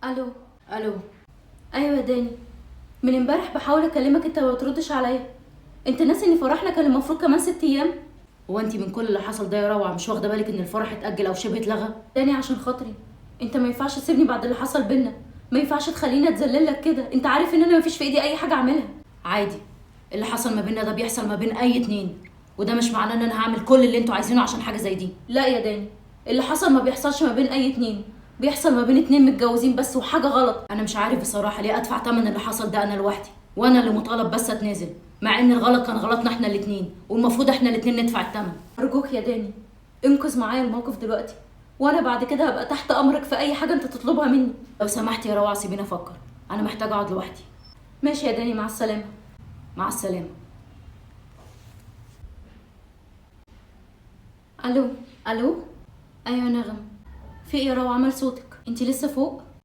الو. الو. ايوه يا داني، من امبارح بحاول اكلمك انت ما بتردش عليا. انت ناسي ان فرحنا كان المفروض كمان 6 ايام؟ هو انت من كل اللي حصل ده يا روعه مش واخده بالك ان الفرح اتاجل او شبه اتلغى؟ داني عشان خاطري انت ما ينفعش تسيبني بعد اللي حصل بينا، ما ينفعش تخليني اتذلل لك كده. انت عارف ان انا ما فيش في ايدي اي حاجة اعملها. عادي، اللي حصل ما بيننا ده بيحصل ما بين اي اتنين، وده مش معناه ان انا هعمل كل اللي انتوا عايزينه عشان حاجة زي دي. لا يا داني، اللي حصل ما بيحصلش ما بين اي اتنين، بيحصل ما بين اتنين متجوزين بس، وحاجه غلط. انا مش عارف بصراحة ليه ادفع ثمن اللي حصل ده انا لوحدي، وانا اللي مطالب بس اتنازل، مع ان الغلط كان غلطنا احنا الاتنين، والمفروض احنا الاتنين ندفع الثمن. ارجوك يا داني انقذ معايا الموقف دلوقتي، وانا بعد كده هبقى تحت امرك في اي حاجة انت تطلبها مني. لو سمحتي يا روعه سيبيني افكر، انا محتاجه اقعد لوحدي. ماشي يا داني، مع السلامة. مع السلامة. الو. الو. ايوه نغم، في ايه يا روعه؟ مال صوتك؟ انت لسه فوق؟